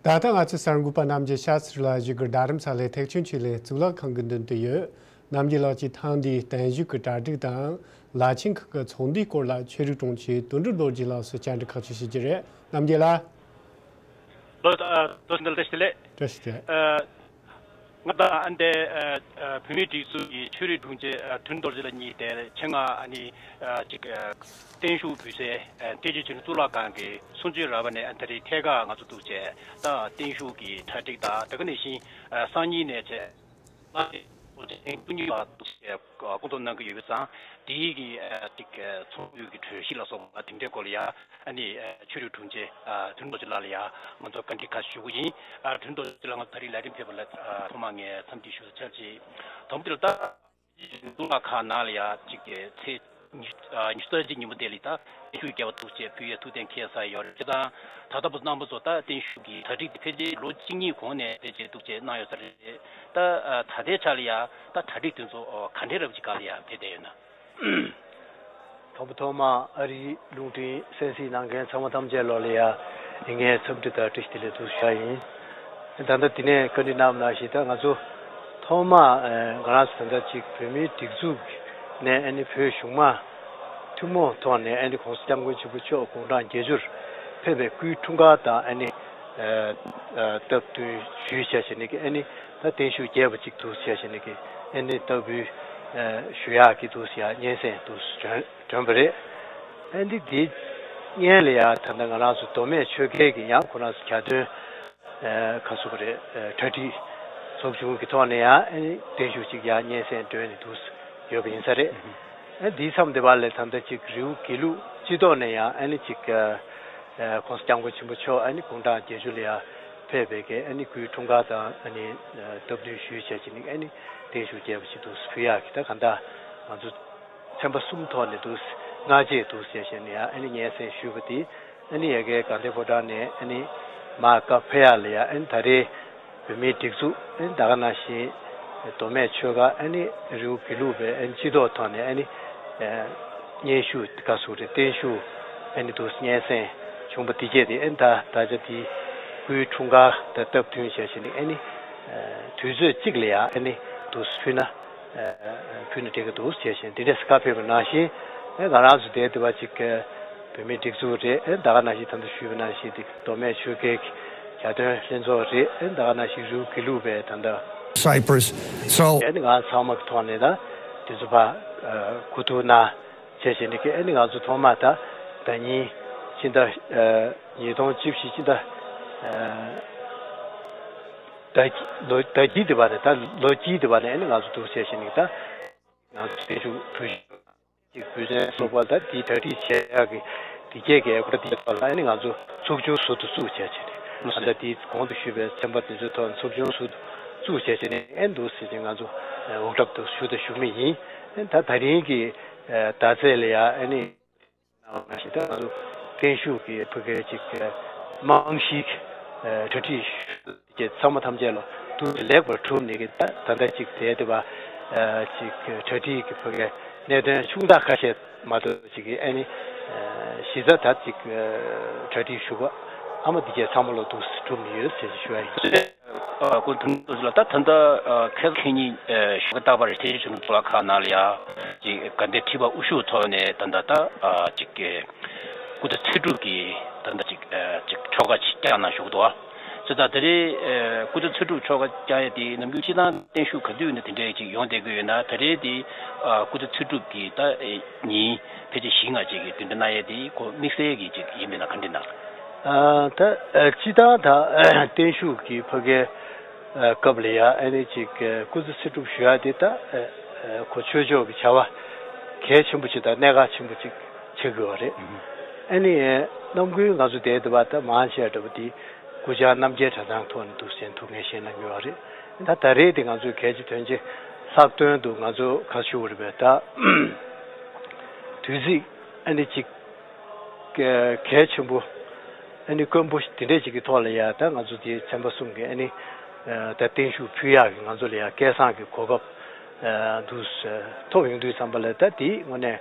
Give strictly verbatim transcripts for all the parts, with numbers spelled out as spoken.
ད་ལྟ་ང་ཚོའི་གསར་འགོད་པ་རྣམ་རྒྱལ་ཤཱ་སི་རི་ལགས་བཞུགས་སྒར་རྡ་རམ་ས་ལའི་ཐེག་ཆེན་ཆོས་གླིང་གཙུག་ལག་ཁང་གི་མདུན་དུ་ཡོད། རྣམ་རྒྱལ་ལགས་ཀྱིས་ཐེངས་འདིའི་བརྟན་བཞུགས་ཀྱི་གྲ་སྒྲིག་དང་། བླ་ཆེན་ཁག་གི་ཚོགས་འདུའི་སྐོར་ལ་ཆོས་རིག་དྲུང་ཆེ་དོན་གྲུབ་རྡོ་རྗེ་ལགས་སུ་བཅར་འདྲི་ཁག་ཅིག་ཞུ་རྒྱུ་རེད། རྣམ་རྒྱལ་ལགས། ལོ་ལོ་འདི་ལ་བཀྲ་ཤིས་བདེ་ལེགས། བཀྲ་ཤིས་བདེ་ལེགས། ང་དང་ཨ་འདས་བོད་མིའི་སྒྲིག་འཛུགས་ཀྱི་ཆོས་རིག་དྲུང་ཆེ་དོན་རྡོ་རྗེ་ལགས་གཉིས་དེ་ཆེད་མངགས་ཨ་ནི་ཅིག་བརྟན་བཞུགས་ཕུལ་སའི་ཐེག་ཆེན་ཆོས་གླིང་གཙུག་ལག་ཁང་གི་གསུང་ཆོས་ར་བ་ནས་ཨ་ད་རེས་ཐད་ཀར་ང་ཚོ་འདུག་བྱས་ད་བརྟན་བཞུགས་ཀྱི་གྲ་སྒྲིག་དང་དེ་ག་ནང་བཞིན་སང་ཉིན་ནས་བྱས། ལ་དེ་བོད་ཆེན་བཅུ་གཉིས་པ་སྐུ་ངོ་གནང་གི་ཡོད་པའི་ཙང་དེའི་གི་ཅིག་ཚོགས་འདུའི་གི་གྲོས་གཞི་ལ་སོགས་པ་དེ་འདྲའི་སྐོར་ལ་ཡ་ཨ་ནི་ཆོས་རིག་དྲུང་ཆེ་དོན་རྡོ་རྗེ་ལགས་ལ་ཡ་ང་ཚོ་བཀའ་འདྲི་ཁ་ཞུ་གི་ཡིན། དོན་རྡོ་རྗེ་ལགས་ང་ཚོ་ད་རིང་ལས་རིམ་ཕེབས་པ་ལ་ཐོག་མ་ངས་འཚམས་འདྲི་ཞུ་ཚར་ཅིག་དོམ་དེ་ལ་ད་གཙུག་ལག་ཁང་ནང་ལ་ཡ་ཅིག་ཚེས་ཉི་ཤུ་རྩ་གཅིག་ཉིན་མོ་དེ་ལ་ད་བརྟན་བཞུགས་རྒྱས་པ་འདུག་ཅེས་ཕུལ་ཡས་ཐུགས་གཏན་འཁེལ་ས་ཡོད་རེད། བྱས་ཙང་ད་ལྟ་བུ་རྣམ་པ་ཚོ་ད་བརྟན་བཞུགས་ཀྱི་གྲ་སྒྲིག་དེ་ཕལ་ཆེར་ལོ་གཅིག་གཉིས་གོང་ནས་ཕལ་ཆེར་འདུག་ཅེས་གནང་ཡོད་ས་རེད། ད་ད་ལྟའི་ཆ་ལ་ཡ་ད་གྲ་སྒྲིག་དེ་ཚོ་ག་འདྲའི་རབ་ཅིག་ག་ལ་ཡ་ཕེབས་བསྡད་ཡོད་ན། དང་པོ་ཐོག་མ་ཨ་རིའི་རླུང་འཕྲིན་གསན་གཟིགས་གནང་མཁན་ཚང་མ་ཐམས་ཅད་ལོག་ལ་ཡ་ཡིན་མཁན་འཚམས་འདྲི་དང་བཀྲ་ཤིས་བདེ་ལེགས་འདུག་ཞུ་ཡ་ཡིན། ད་ལྟ་འདི་ནས་བཀའ་འདྲི་གནང་བ་ནང་བཞིན་ད་ང་ཚོ་ཐོག་མ་ང་རང་ཚོ་ད་ལྟ་ཅིག་བོད་མིའི་སྒྲིག་འཛུགས་ནས་ཨ་ནི་བོད་གཞུང་མང་ཐུན་མོང་ཐོག་ནས་ཨ་ནི་༸གོང་ས་༸སྐྱབས་མགོན་ཆེན་པོ་མཆོག་དགུང་གྲངས་བརྒྱད་ཅུར་ཕེབས་པའི་སྐུའི་འཁྲུངས་སྐར་དང་ཨ་ནི་སྟབས་བསྟུན་ཞུས་བྱས་བྱས་ནས་ཀྱི་ཨ་ནི་ད་བརྟན་བཞུགས་རྒྱས་པ་ཅིག་འདུག་བྱས་བྱས་ནས་ཀྱི་ཨ་ནི་སྟབས་བུ་ཞུ་ཡག་གི་འདུག་ཡ་སྙན་སེང་འདུག་བྱོན་བྱོན་པ་རེད། ཨ་ནི་འདི་སྔོན་ལ་ཡ་ད་ལྟ་ང་རང་ཚོ་མདོ་སྨད་ཆོལ་ཁའི་གི་ཡང་ཁོ་རང་ཚོ་གྱ་སྟོན་ཁ་སུ་ག་རེད། གྲ་སྒྲིག་ཚོགས་ཆུང་གི་ཐོག་ནས་ཡང་ཨ་ནི་བརྟན་བཞུགས་ཅིག་ཡང་སྙན་སེང་སྒྲོན་ནས་འདུག་ཡོད་པ་ཡིན་ས་རེད། ཨ་ནི་འདིའི་མཚམས་འདི་བར་ལ་ད་ལྟ་ཅིག་རི་བོ་དགེ་ལུགས་སྤྱི་ཚོགས་ནས་ཡང་ཨ་ནི་ཅིག་༸གོང་ས་༸སྐྱབས་མགོན་ཆེན་པོ་མཆོག་ཨ་ནི་དགུང་གྲངས་བརྒྱད་ཅུ་ལ་ཡང་ཕེབས་པའི་གི་ཨ་ནི་སྐུའི་འཁྲུངས་སྐར་དང་ཨ་ནི་སྟབས་བསྟུན་ཞུས་བྱས་ཅིག་ནི་ཨ་ནི་བརྟན་བཞུགས་རྒྱས་པ་ཞིག་འདུག་ཕུལ་ཡག་གི་ད་ག་འདྲ་ང་ཚོ་ཚན་པ་གསུམ་ཐོག་ནས་འདུག་སྔ་རྗེས་འདུག་ཟེར་བྱས་ནས་ཡང་ཨ་ནི་སྙན་སེང་ཞུས་པ་དེ་ཨ་ནི་ཡ་གའི་དགའ་ལྡན་ཕོ་བྲང་ནས་ཨ་ནི་མར་བཀའ་ཕེབས་ཡག་ལ་ཡང་ཨ་ནི་ད་རེས་བོད་མིའི་སྒྲིག་འཛུགས་ཨ་ནི་ད་ག་ནང་བཞིན་མདོ་སྨད་ཆོལ་ཁ་ཨ་ནི་རི་བོ་དགེ་ལུགས་པའི་ཨ་ནི་སྤྱི་ཚོགས་ཐོག་ནས་ཨ་ནི་སྙན་ཞུ་དགའ་བསུ་རེད། བརྟན་བཞུགས་ཨ་ནི་འདུག་སྙན་སེང་བྱུང་པ་དེ་རྗེས་དེ་ཨ་ནི་ད་ད་ཆ་དེ་སྐུའི་འཁྲུངས་སྐར་དང་སྟབས་བསྟུན་བྱས་བྱས་ནས་ཨ་ནི་དུས་ཚོད་གཅིག་ལ་ཡང་ཨ་ནི་འདུག་ཕུལ་ན། ཕུལ་ན་འགྲིག་གི་འདུག་ཅེས་བྱས་འདི་འདྲས་བཀའ་ཕེབས་པ་ནང་བཞིན་ང་རང་ཚོ་དེ་དུ་བ་ཅིག་བོད་མིའི་སྒྲིག་འཛུགས་རེད། ད་ག་ནང་བཞིན་ད་ལྟ་ཞུས་པ་ནང་བཞིན་དེ་མདོ་སྨད་ཆོལ་ཁའི་གྱ་སྟོན་ལྷན་ཚོགས་རེད། ད་ག་ནང་བཞིན་རི་བོ་དགེ་ལུགས་པའི་ད་ལྟ་Cyprus. So ཨ་ནི་ང་ཚང་མ་གི་ཐོག་ནས་ད་དེ་ཚོ་ཕ་གོ་ཐུག་ན་བྱས་བྱས་ནས་ཨ་ནི་ང་ཚོ་ཐོག་མ་ད་ད་ཉིན་ཕྱི་ཟླ་ཉིས་སྟོང་བཅུ་བཞི་ཕྱི་ཟླ་ཟླ་ལོ་ཟླ་དཀྱིལ་དུ་བ་ནས་ད་ལོ་དཀྱིལ་དུ་བ་ནས་ཨ་ནི་ང་ཚོ་འདུག་བྱས་བྱས་ནས་ད། ང་ཚོ་བརྟན་བཞུགས་གྲུ་བཞི་གི་བུ་ལོན་སོགས་པ་ད་དེའི་གྲ་སྒྲིག་བྱེད་ཡག་གི་དེ་གས་ཀྱི་ཨེ་ཀོ་ཏི་ཐོག་ལ་ཨ་ནི་ང་ཚོ་ཚོགས་ཆུང་ཟུར་དུ་བཙུགས་བྱས་བྱས་ནས་ད་ལྟ་དེའི་གོང་དུ་ཞུས་པའི་ཚན་པ་དེ་ཚོའི་ཐོག་ཚོགས་ཆུང་ཟུར་དུ་བཙུགས་བྱས་བྱས་ནས་ཨེ་འདུག་ཟེར་བྱས་ང་ཚོ་འོག་གྲབས་དུ་ཞུ་དང་ཞུ་མུས་ཡིན། ཨེ་ད་ད་རིང་གི་ཨེ་ཟླ་ཚེས་ལ་ཡ་ཨ་ནི། ནང་བཞིན་ད་ང་ཚོ་བརྟན་བཞུགས་ཀྱི་ཕ་གིའི་ཅིག་རྨང་གཞིའི་གྲ་སྒྲིག་ཚང་མ་ཐམས་ཅད་ལ་དུ་ལེགས་པར་གྲུབ་ནས་ཀྱི་ད་ད་ལྟ་ཅིག་དེ་དེ་བ་ཅིག་གྲ་སྒྲིག་གི་ཕ་གིའི་གནད་དོན་ཆུང་དག་ཁ་ཤས་མ་གཏོགས་ཅིག་གི་ཨ་ནི་གཞི་རྩ་ད་ཅིག་གྲ་སྒྲིག་ཞུ་བ་ཨ་མ་འདི་གས་ཚང་མ་ལ་དུ་གྲུབ་ནས་ཡོད་ཟེར་ཞུ་བ་ཡིན། ཨ་སྐུ་ངོ་དོན་གྲུབ་ལགས། ད་ད་ལྟ་ཨ་ཁ་སང་ཁ་ཉིན་ཨ་ཞོགས་ཀ་རྟག་པར་བསྟན་བཅོས་ཚོགས་ལ་ཁག་ནང་ལ་ཡ་ཅིག་དགའ་ལྡན་ཁྲི་པ་དབུ་བཞུགས་ཐོག་ནས་ད་ལྟ་ད་ཨ་ཅིག་སྐུ་ཚེ་ཚེ་སྒྲུབ་ཀྱི་ད་ལྟ་ཅིག་ཨ་ཅིག་ཆོ་ག་ཅིག་བསྐྱངས་གནང་བཞུགས་འདུག་ཨ། བྱས་ཙང་ད་རེས་ཨ་སྐུ་ཚེ་ཚེ་སྒྲུབ་ཆོ་ག་བསྐྱངས་ཡ་དེ་ནམ་རྒྱུན་སྤྱིར་བཏང་བརྟན་བཞུགས་ག་དུས་ཡིན་ན་དེ་འདྲའི་ཅིག་ཡོང་བསྡད་ཀྱི་ཡོད་ན་ད་རེས་དེ་ཨ་སྐུ་ཚེ་ཚེ་སྒྲུབ་ཀྱི་ད་ཨ་ཉིན་ཕལ་ཆེར་བཞི་ལྔ་ཅིག་གི་བདུན་ཕྲག་གནང་ཡས་དེ་ཁོ་དམིགས་བསལ་གྱི་ཅིག་ཡིན་པས་ན་ག་འདྲ་ན། ཨ་ད་ཨ་སྤྱིར་བཏང་ད་ཨ་བརྟན་བཞུགས་ཀྱི་ཕ་གིའི་ཨ་སྐབས་ལ་ཡ་ཨ་ནི་ཅིག་ཨ་སྐུ་ཚེ་ཚེ་སྒྲུབ་ཞུ་ཡ་དེ་ད་ཨ་ཨ་ཁོ་ཆོས་ཕྱོགས་ཀྱི་བྱ་བ་གལ་ཆེན་པོ་ཅིག་དང་གནད་འགག་ཆེན་པོ་ཅིག་ཆགས་དགོས་པ་རེད། ཨ་ནི་ཨ་རྣམ་ཀུན་ང་ཚོ་དེ་དུ་བ་ད་མང་ཆེ་བ་འདྲ་པོ་དེ་སྐུ་བཅར་རྣམ་རྒྱལ་གྲྭ་ཚང་ཐོག་ནས་འདུག་ཟེར་ཐུགས་ངས་བཞེས་གནང་གི་ཡོད་རེད། ད་ད་རེས་དེ་ང་ཚོའི་གལ་ཆེ་དོན་ཆེ་ལྷག་དོན་དུ་ང་ཚོ་ག་ཞུ་བ་རེད་པས་ད། དུས་ཚིགས་ཨ་ནི་ཅིག་གལ་ཆེན་པོ་ཨ་ནི་དཀོན་པོ་དེ་འདྲས་ཅིག་གི་ཐོག་ལ་ཡ་ད་ང་ཚོ་དེ་ཚན་པ་གསུམ་གི་ཨ་ནི་ད་བརྟན་བཞུགས་ཕུལ་ཡག་གི་ང་ཚོ་ལ་ཡ་སྐལ་བཟང་གི་གོ་སྐབས་འདུག་ཐོབ་ཡོང་དུས་ཙམ་པ་ལ་ད་དེ་དངོས་གནས་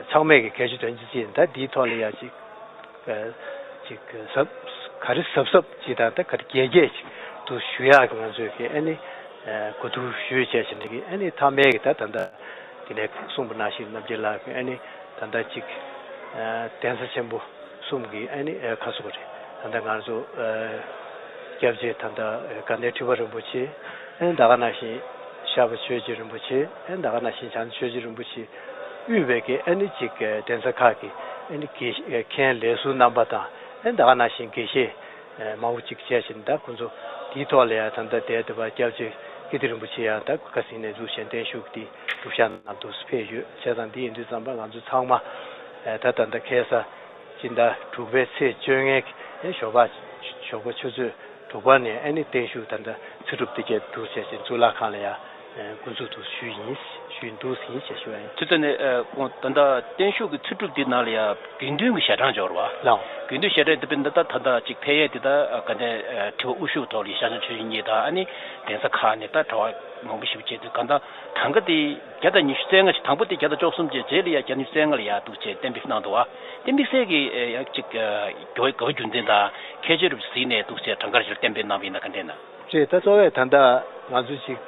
ཚང་མས་ཀྱི་གལ་ཆེ་དོན་ཆེ་ཅིག་ཡིན། ད་དེའི་ཐོག་ལ་ཡ་ཅིག་ཅིག་གཟབ་ ག་རེ་གཟབ་གཟབ་ཅིག་དང་ད་ག་རེ་རྒྱས་རྒྱས་ཅིག་ཏུ་ཞུ་ཡག་གི་ང་ཚོས་ཀྱི་ཨ་ནི་གོ་བསྡུར་ཞུས་བྱས་བྱས་ནས་ཀྱི་ཨ་ནི་མཐའ་མའི་གི་ད་ད་ལྟ་དེ་ནས་གསུངས་པ་ནང་བཞིན་རྣམ་རྒྱལ་ལགས་ཀྱི་ཨ་ནི་ད་ལྟ་ཅིག་གདན་ས་ཆེན་པོ་གསུམ་གྱི་ཨ་ནི་ཁ་གསོ་རེད། ད་ལྟ་ང་ཚོ་སྐྱབས་རྗེ་ད་ལྟ་དགའ་ལྡན་ཁྲི་པ་རིན་པོ་ཆེ། ཨ་ནི་ད་ག་ནང་བཞིན་ཤར་པ་ཆོས་རྗེ་རིན་པོ་ཆེ། ཨ་ནི་ད་ག་ནང་བཞིན་བྱང་ཆུབ་ཆོས་རྗེ་རིན་པོ་ཆེ་དབུས་པའི་གི་ཨ་ནི་ཅིག་གདན་ས་ཁག་གི་ཨ་ནི་དགེ་མཁན་ལས་ཟུར་རྣམ་པ་དང་། ཨ་ནི་ད་ག་ནང་བཞིན་དགེ་བཤེས་མང་པོ་ཅིག་བྱས་ཤིང་། ད་ཁོང་ཚོ་དེའི་ཐོག་ལ་ཡང་ད་ལྟ་དེ་ལྟ་བ་སྐྱབས་རྗེ་ཀིརྟི་རིན་པོ་ཆེ་ཡང་ད་ཁ་སང་ནས་འཛུལ་ཞིང་བརྟན་བཞུགས་ཀྱི་གྲུབ་ཞག་ནང་དུ་ཕེབས་ཡོད། བྱས་ཙང་འདི་ཡིན་དུས་ཙམ་པ་ང་ཚོ་ཚང་མ་ད་ད་ལྟ་ཁ་སང་སྤྱི་ཟླ་དྲུག་པའི་ཚེས་བཅོ་ལྔའི་ཞོགས་པ་ཞོགས་པ་ཆུ་ཚོད་དྲུག་པ་ནས་ཨ་ནི་བརྟན་བཞུགས་ད་ལྟ་ཚེ་སྒྲུབ་དེ་གས་འདུག་བྱས་ཤིང་གཙུག་ལག་ཁང་ལ་ཡང་འགོ་འཛུགས་འདུག་ཞུས་ཡིན། ཞུས་འདུག་ཡིན་ཞེས་ཞུ་བ་ཡིན། དེ་ལྟ་ནས་ཨ་ཁོང་ད་ལྟ་བརྟན་བཞུགས་ཀྱི་ཚེ་སྒྲུབ་དེ་ནང་ལ་ཡང་དགེ་འདུན་གྱི་ཞལ་གྲངས་འབྱོར་བ། ལགས། དགེ་འདུན་ཞལ་གྲངས་དེ་དཔེར་ན་ད་ད་ད་ཅིག་ཕེབས་ཡས་དེ་ད་དགའ་ལྡན་ཁྲི་པ་དབུ་བཞུགས་ཐོག་ལ་ཤར་བྱང་ཆོས་གཉིས་དང་ཨ་ནི་གདན་ས་ཁག་ནས་ད་གྲྭ་པ་མང་པོ་ཞིག་བྱས་དུས་གང་ལྟར་གྲངས་ཀ་དེ་བརྒྱ་དང་ཉི་ཤུ་རྩ་ལྔ་ཞིག་དང་པོ་དེ་བརྒྱ་དང་བཅུ་གསུམ་བྱས། རྗེས་ལ་ཡང་བརྒྱ་ཉི་ཤུ་རྩ་ལྔ་ལ་ཡང་འདུག་བྱས་གཏན་འབེབས་གནང་འདུག་བ། དེ་དམིགས་བསལ་གྱི་ཡང་ཅིག་དགོས་པའི་རྒྱུ་མཚན་དང་ཁྱད་ཆོས་རུ་གཟིགས་ནས་འདུག་བྱས་གྲངས་ཀ་ཞིག་གཏན་འབེབས་གནང་བ་ཡིན་ན་ག་འདྲ་ཡིན་ན། རེད། ད་གཙོ་བོ་ད་ལྟ་ང་ཚོ་ཅིག་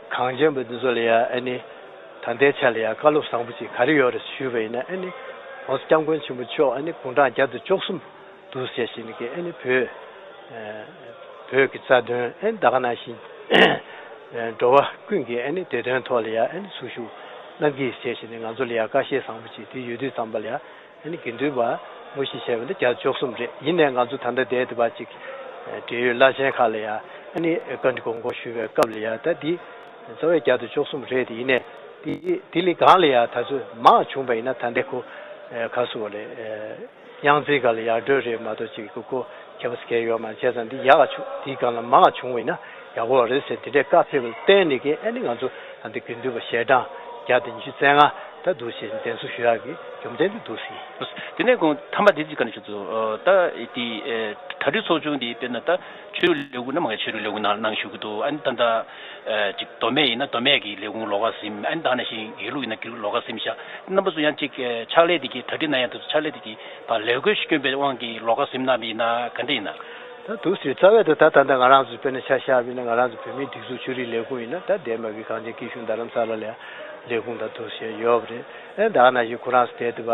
གངས་ཅན་པ་འདི་ཚོ་ལ་ཡང་ཨ་ནི་ད་ལྟའི་ཆ་ལ་ཡང་བཀའ་སློབ་བཟང་པོ་ཅིག་ག་རེ་ཡོད་རེད་ཞུས་པ་ཡིན་ན། ཨ་ནི་༸གོང་ས་༸སྐྱབས་མགོན་ཆེན་པོ་མཆོག་ཨ་ནི་དགུང་གྲངས་བརྒྱ་དང་བཅུ་གསུམ་འདུག་ཟེར་བཞིན་གྱི་ཨ་ནི་བོད་བོད་ཀྱི་རྩ་དོན། ཨ་ནི་ད་ག་ནང་བཞིན་འགྲོ་བ་ཀུན་གྱི་ཨ་ནི་བདེ་དོན་ཐོག་ལ་ཡང་ཨ་ནི་ཚུར་ཤུགས་གནང་གིས་ཟེར་བཞིན་ནས་ང་ཚོ་ལ་ཡང་བཀའ་བཞེས་བཟང་པོ་ཅིག་དེ་ཡོད་དུས་ཙམ་པ་ལ་ཡང་ཨ་ནི་དགེ་འདུན་པ་དངོས་གཞི་བྱས་པ་ན་བརྒྱ་དང་བཅུ་གསུམ་རེད། ཡིན་ནའི་ང་ཚོ་ད་ལྟ་བསྡད་དེ་བ་ཅིག་འབྲེལ་ཡོད་བླ་ཆེན་ཁག་ལ་ཡང་ཨ་ནི་བཀའ་འདྲི་དགོངས་སྐོར་ཞུ་བའི་སྐབས་ལ་ཡང་ད་འདི་རྩ་བའི་བརྒྱ་དང་བཅུ་གསུམ་རེད་དེ། ཡིན་ནའི་དེ་དེ་ལས་གང་ལ་ཡང་ད་ཚོད་མང་བྱུང་བ་ཡིན་ན་ད་ལྟའི་ཁོ་ག་སུ་བ་ལས་གཡང་རྩེའི་སྒང་ལ་ཡར་འགྲོ་རེད་མ་གཏོགས་ཅིག་ཁོ་ཁོ་ཁྱད་པར་གལ་ཡོད་མ་རེད། བྱས་ཙང་འདི་ཡག་ག་བྱུང་དེའི་སྒང་ལ་མང་བ་བྱུང་བ་ཡིན་ན་ཡག་པོ་རེད་ཟེར་དེ་འདྲའི་བཀའ་ཕེབས་པ་ལ་བརྟེན་ནས་ཀྱི་ཨ་ནི་ང་ཚོ་ད་ལྟ་དགེ་འདུན་པ་ཞལ་གྲངས་བརྒྱ་དང་ཉི་ཤུ་རྩ་ལྔ་ད་འདུག་བྱས་གདན་ས་ཞུ་ཡག་གི་རྒྱུ་མཚན་དེ་འདུག་ཟིན། དེ་ནས་ཁོང་ཐ་མ་དེ་ཅིག་ག་ནས་ཞུ་ཚུལ་ད་དེ་གྲ་སྒྲིག་ཚོགས་ཆུང་དེ་དཔེར་ན་ད་ཆོས་རིག་ལས་ཁུངས་ན་མ་གི་ཆོས་རིག་ལས་ཁུངས་ནང་གནང་བཞུགས་ཀྱི་འདུག་ཨ་ནི་ད་ལྟ་ཅིག་མདོ་སྨད་ཡིན་ན་མདོ་སྨད་ཀྱི་ལས་ཁུངས་ལོགས་ཀ་ཟིན། ཨ་ནི་ད་ནང་བཞིན་དགེ་ལུགས་ཡིན་ན་དགེ་ལུགས་ལོགས་ཀ་ཟིན་ཤག་རྣམ་པ་ཚོ་ཡང་ཅིག་ཕྱག་ལས་དེ་གི་གྲ་སྒྲིག་གནང་ཡག་དེ་ཚོ་ཕྱག་ལས་དེ་གི་ཕར་ལས་བགོས་ཤིག་བསྐྱོན་པའི་དབང་གིས་ལོགས་ཀ་ཟིན་གནང་བ་ཡིན་ན་ག་འདྲ་ཡིན་ན། ད་འདུག་ཟེར་རྩ་བའི་ད་ད་ད་ལྟ་ང་རང་ཚོ་དཔེར་ན་ཆ་བཞག་པ་ཡིན་ན་ང་རང་ཚོ་བོད་མིའི་སྒྲིག་འཛུགས་ཆོས་རིག་ལས་ཁུངས་ཡིན་ན་ད་འདས་མ་གི་གངས་ཅན་སྐྱིད་གཤོངས་རྡ་རམ་ས་ལ་ལ་ཡང་ལས་ཁུངས་དང་འདུག་ཟེར་ཡོད་པ་རེད། ཨེ་ད་ག་ནང་བཞིན་ཁོ་རང་ཚོ་དེ་དུ་བ་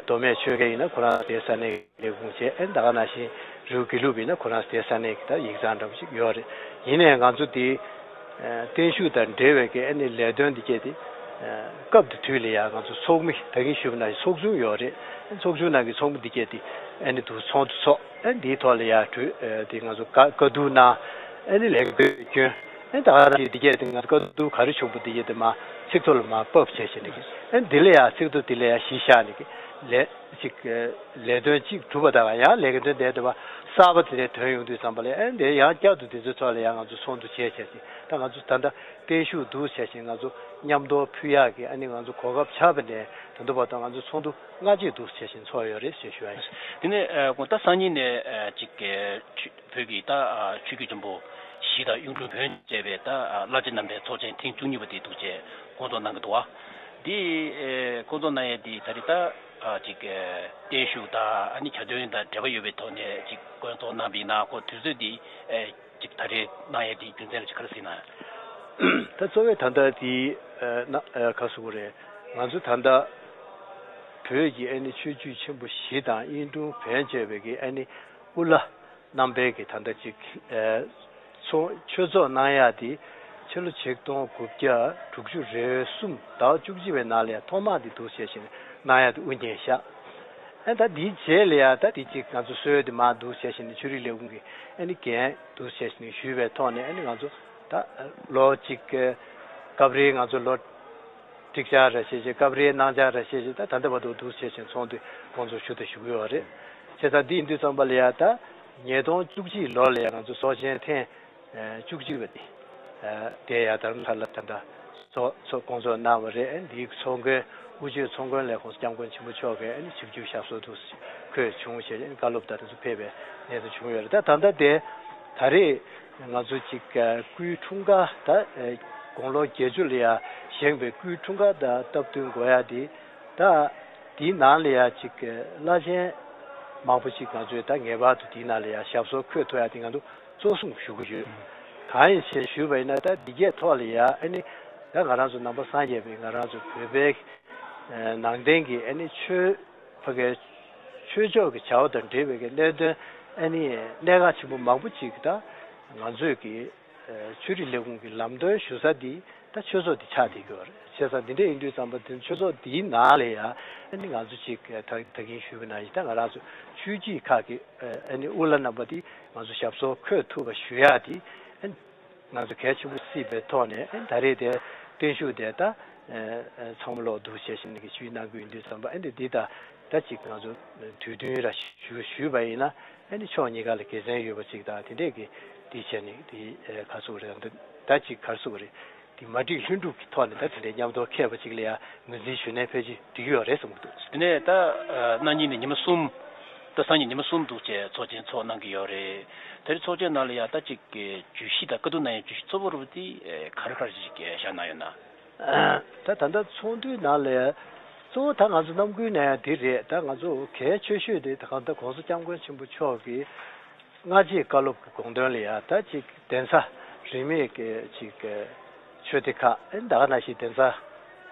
མདོ་སྨད་ཆོལ་ཁའི་ཡིན་ན་ཁོ་རང་ཚོ་དེ་ས་གནས་ལས་ཁུངས་བྱས། ཨེ་ད་ག་ནང་བཞིན་རི་བོ་དགེ་ལུགས་པ་ཡིན་ན་ཁོ་རང་ཚོ་དེ་ས་གནས་ཀྱི་ད་ཡིག་ཚང་འདྲ་པོ་ཞིག་ཡོད་རེད། ཡིན་ནའི་ང་ཚོ་དེ་བརྟན་བཞུགས་དང་འབྲེལ་བའི་གི་ཨ་ནི་ལས་དོན་འདི་གས་དེ་སྐབས་དེ་དུས་ལ་ཡང་ང་ཚོ་ཚོགས་མི་ད་གིན་ཞུས་པ་ནང་བཞིན་ཚོགས་ཆུང་ཡོད་རེད། ཚོགས་ཆུང་ནང་གི་ཚོགས་མི་འདི་གས་དེ་ཨ་ནི་དུ་ཚོགས་འདུ་ཚོགས། ཨ་འདིའི་ཐོག་ལ་ཡང་གྲོས་དེ་ང་ཚོ་བཀའ་བཀའ་བསྡུར་གནང་། ཨ་ནི་ལས་འགུལ་བསྐྱོན། ཨ་ད་ག་རང་འདི་གས་དེ་ང་ཚོ་བཀའ་བསྡུར་ག་རེ་བྱུང་པ་འདི་གས་དེ་མ་ཚིག་ཐོག་ལ་མ་ཕབ་བྱས་བྱས་ནས་ཨ་འདི་ལ་ཡང་ཚིག་ཐོག་འདི་ལ་ཡང་གཞི་བཞག་ནས་ལས་ཅིག་ལས་དོན་གཅིག་གྲུབ་པ་དང་ཡང་ལས་དོན་དེ་དེ་བ་གསར་པ་དེ་འདྲའི་ཐོན་ཡོང་དུས་ཙམ་པ་ལ་ཨ་འདི་ཡང་བསྐྱར་དུ་དེ་ཚོའི་ཐོག་ལ་ཡང་ང་ཚོ་ཚོགས་འདུ་བྱས་བྱས་ཅིག་ད་ང་ཚོ་ད་ལྟ་བརྟན་བཞུགས་འདུག་བྱས་ཤིང་ང་ཚོ་མཉམ་དུ་ཕུལ་ཡག་གི་ཨ་ནི་ང་ཚོ་གོ་སྐབས་ཆགས་པ་ནས་ད་དུང་བར་དུ་ང་ཚོ་ཚོགས་འདུ་སྔ་རྗེས་འདུག་བྱས་ཤིང་ཚོགས་ཡོད་རེད་ཞེས་ཞུ་བ་ཡིན། དེ་ནས་ཨ་དགོང་ད་སང་ཉིན་ནས་ཨ་ཅིག་ཨ་ཆོས་བོད་ཀྱི་ད་ཨ་ཆོས་བརྒྱུད་ཆེན་པོ་བཞི་དང་གཡུང་དྲུང་བོན་བཅས་པའི་ད་ཨ་བླ་ཆེན་རྣམ་པའི་ཚོགས་ཆེན་ཐེངས་བཅུ་གཉིས་པ་དེ་འདུག་བྱས་སྐོང་ཚོགས་གནང་གི་འདུག་བ། འདི་ཨ་སྐོང་ཚོགས་གནང་ཡས་འདི་ད་རེས་ད་ཨ་ཅིག་ཨ་བརྟན་བཞུགས་དང་ཨ་ནི་གྱ་སྟོན་དང་འབྲེལ་བ་ཡོད་པའི་ཐོག་ནས་ཅིག་སྐོང་ཚོགས་གནང་བ་ཡིན་ན་ཁོ་དུས་ཚོད་འདི་ཨ་ཅིག་ད་རེས་གནང་ཡས་དེའི་རྒྱུ་མཚན་ལ་ཅིག་ག་རེ་ཟེར་ན། ད་གཙོ་བོའི་ད་ལྟ་དེ་ཨ་ན་ཨ་ག་ཟེར་དགོས་རེད། ང་ཚོ་ད་ལྟ་བོད་ཀྱི་ཨ་ནི་ཆོས་བརྒྱུད་ཆེན་པོ་བཞི་དང་གཡུང་དྲུང་བོན་བཅས་པའི་གི་ཨ་ནི་དབུ་བླ་རྣམ་པའི་གི་ད་ལྟ་ཅིག་ཨ་ཚོགས་ཆོས་ཚོགས་གནང་ཡག་དེ་ཕྱི་ལོ་ཆིག་སྟོང་དགུ་བརྒྱ་དྲུག་ཅུ་རེ་གསུམ་ཟླ་བ་བཅུ་གཅིག་པའི་ནང་ལ་ཡང་ཐོག་མ་དེ་འདུག་བྱས་ཤིང་གནང་ཡག་དེ་དབུ་བརྙེས་ཤག་ཨ་ད་དེའི་རྗེས་ལ་ཡང་ད་དེ་གཅིག་ང་ཚོ་སྲོལ་དེ་མར་འདུག་བྱས་ཤིང་ནས་ཆོས་རིག་ལས་ཁུངས་ཀྱི་ཨ་ནི་འགན་འདུག་བྱས་ཤིང་ནས་ཞུས་པའི་ཐོག་ནས་ཨ་ནི་ང་ཚོ་ད་ལོ་གཅིག་སྐབས་རེ་ང་ཚོ་ལོ་ཀྲིག་ཆག་ར་བྱས་བྱས་སྐབས་རེ་གནང་ཆག་ར་བྱས་བྱས་ད་ད་ལྟ་བར་དུ་འདུག་བྱས་ཤིང་ཚོགས་འདུ་ཁོང་ཚོ་ཞུ་དང་ཞུ་གི་ཡོད་རེད། བྱས་ཙང་འདི་ཡིན་དུས་ཙམ་པ་ལ་ཡང་ད་ཉིས་སྟོང་བཅུ་གཅིག་ལོ་ལ་ཡང་ང་ཚོ་ཚོགས་ཆེན་ཐེངས་བཅུ་གཅིག་པ་དེ། དེ་ཡང་དྷ་རམ་ས་ལ་ད་ལྟ་ཚོགས་ཚོགས་སྐོང་ཚོགས་གནང་བ་རེད། འདིའི་ཚོགས་མགོན་དབུ་ཆོས་ཚོགས་མགོན་ལས་ཁོང་སྐྱབས་མགོན་ཆེན་པོ་མཆོག་གིས་ཨ་ནི་ཆིབས་བསྒྱུར་ཞབས་སོར་དུ་འཁོད་བྱུང་ཞེས་བཀའ་སློབ་དང་དེ་ཚོ་ཕེབས་པའི་གནས་ཚུལ་བྱུང་ཡོད་རེད། ད་ད་ལྟ་དེ་ད་རེས་ང་ཚོ་ཅིག་སྐུའི་འཁྲུངས་སྐར་ད་དགུང་ལོ་བརྒྱད་ཅུ་ལ་ཡང་བཞེངས་པའི་སྐུའི་འཁྲུངས་སྐར་དང་སྟབས་བསྟུན་དགོས་ཡ་དེ་ད་དེའི་ནང་ལ་ཡང་ཅིག་བླ་ཆེན་ མང་པོ་ཅིག་ང་ཚོས་ད་ངེས་པར་དུ་དེའི་ནང་ལ་ཡང་ཞབས་སོར་འཁོད་ཐུབ་ཡ་དེ་ང་ཚོ་གཙོ་བཟུང་ཞུ་གི་ཡོད། གང་ཡིན་ཞེས་ཞུས་པ་ཡིན་ན། ད་འདི་གའི་ཐོག་ལ་ཡང་ཨ་ནི་ད་ང་རང་ཚོ་ནང་པ་སངས་རྒྱས་པའི་ང་རང་ཚོ་བོད་པའི་ནང་བསྟན་གྱི་ཨ་ནི་ཆོས་ཕ་གའི་ཆོས་ཕྱོགས་ཀྱི་བྱ་བ་དང་འབྲེལ་བའི་གནད་དོན་ཨ་ནི་གནད་འགག་ཆེན་པོ་མང་པོ་ཅིག་ད་ང་ཚོས་ཀྱི་ཆོས་རིག་ལས་ཁུངས་ཀྱི་ལམ་སྟོན་ཞུ་ས་འདི་ད་ཆོས་ཚོགས་འདི་ཆགས་བསྡད་ཀྱི་ཡོད་རེད། བྱས་ཙང་འདི་འདྲ་ཡིན་དུས་ཙམ་པ་འདི་ཆོས་ཚོགས་འདིའི་ནང་ལ་ཡང་ཨ་ནི་ང་ཚོ་ཅིག་ད་ད་གིན་ཞུས་པ་ནང་བཞིན་ད་ང་རང་ཚོ་ཆོས་བརྒྱུད་ཁག་གི་ཨ་ནི་དབུ་བླ་རྣམ་པ་འདི་ང་ཚོ་ཞབས་སོར་འཁོད་ཐུབ་པ་ཞུ་ཡག་འདི་ཨ་ནི་ང་ཚོ་གལ་ཆེན་པོ་སྲིད་པའི་ཐོག་ནས་ཨ་ནི་ད་རེས་དེ་བརྟན་བཞུགས་དེ་ད་ཚང་མ་ལོག་འདུག་བྱས་ཤིང་གི་ཞུས་གནང་གི་ཡིན་དུས་ཙམ་པ་ཨ་ནི་འདི་ད་ད་ཅིག་ང་ཚོ་དུས་སྟོན་ར་ཞུ་ཞུས་པ་ཡིན་ན། ཨ་ནི་ཕྱོགས་གཉིས་ཀ་ལ་དགེ་མཚན་ཡོད་པ་ཅིག་དང་དེ་འདྲས་ཀྱི་དེ་བྱས་ནས་དེ་ག་ཚོད་རེད། ད་ཅིག་ག་ཚོད་རེད། དེ་མ་འགྲིག་ལྷུན་གྲུབ་ཀྱི་ཐོག་ནས་ད་དེ་འདྲས་མཉམ་དུ་འཁེལ་བ་ཅིག་ལ་ཡང་ངོས་འཛིན་ཞུས་ནས་ཕལ་ཆེར་འགྲིག་ཡོད་རེད་བསམ་གྱི་འདུག་དེ་ནས་ད་གནངས་ཉིན་ནས་ཉི་མ་གསུམ། ད་སང་ཉིན་ཉི་མ་གསུམ་འདུག་བྱས་ཚོགས་ཆེན་ཚོགས་གནང་གི་ཡོད་རེད། དེ་རིང་ཚོགས་ཆེན་ནང་ལ་ཡང་ད་ཅིག་གི་བརྗོད་གཞི་དང་བཀའ་བསྡུར་གནང་ཡའི་བརྗོད་གཞི་གཙོ་བོ་རུ་དེ་ག་རེ་ག་རེ་ཅིག་བཞག་གནང་ཡོད་ན། ད་ད་ལྟ་ཚོགས་འདུའི་ནང་ལ་གཙོ་བོ་ད་ང་ཚོ་རྣམ་ཀུན་ནས་དེ་རེད། ད་ང་ཚོ་གལ་ཆེ་ཤོས་དེ་ད་གང་ལྟར་གོང་ས་སྐྱབས་མགོན་ཆེན་པོ་མཆོག་གི་སྔ་རྗེས་བཀའ་སློབ་ཀྱི་དགོངས་དོན་ལ་ཡ་ད་ཅིག་གདན་ས་རིས་མེད་ཀྱི་ཅིག་ཆོས་སྡེ་ཁག་ཨེ་ད་ག་ནང་བཞིན་གདན་ས་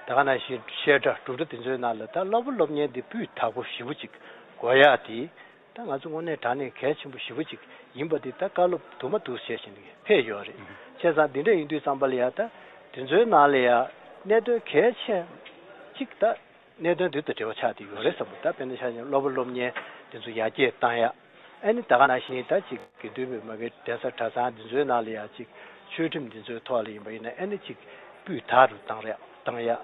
ད་ག་ནང་བཞིན་བཤད་གྲྭ་སྒྲུབ་གྲྭ་དེ་ཚོའི་ནང་ལ་ད་སློབ་པ་སློབ་གཉེར་འདི་སྤུས་དག་པོ་ཞེ་པོ་ཅིག་དགོས་ཡག་དེ། ད་ང་ཚོ་དངོས་གནས་དྲང་གནས་གལ་ཆེན་པོ་ཞེ་པོ་ཅིག་ཡིན་པ་འདི་ད་བཀའ་སློབ་དུ་མ་འདུག་བྱས་བཞིན་གྱི་ཕེབས་ཡོད་རེད། བྱས་ཙང་འདི་འདྲ་ཡིན་དུས་ཙམ་པ་ལ་ཡ་ད་དེ་ཚོའི་ནང་ལ་ཡ་གནད་དོན་གལ་ཆེན་ཅིག་ད་གནད་དོན་འདི་དང་འབྲེལ་བ་ཆགས་བསྡད་ཡོད་རེད་བསམ་གྱི། ད་དཔེར་ན་ཆ་བཞག་ན་སློབ་པ་སློབ་གཉེར་དེ་ཚོ་ཡར་རྒྱས་བཏང་ཡ། ཨ་ནི་ད་ག་ནང་བཞིན་ད་ཅིག་དགེ་འདུན་པའི་མ་གི་གདན་ས་གྲྭ་ཚང་འདི་ཚོའི་ནང་ལ་ཡ་ཅིག་ཆོས་ཁྲིམས་འདི་ཚོའི་ཐོག་ལ་ཡིན་པ་ཡིན་ན་ཨ་ནི་ཅིག་སྤུས་དག་རུ་བཏང་རེད། བཏང་ཡ།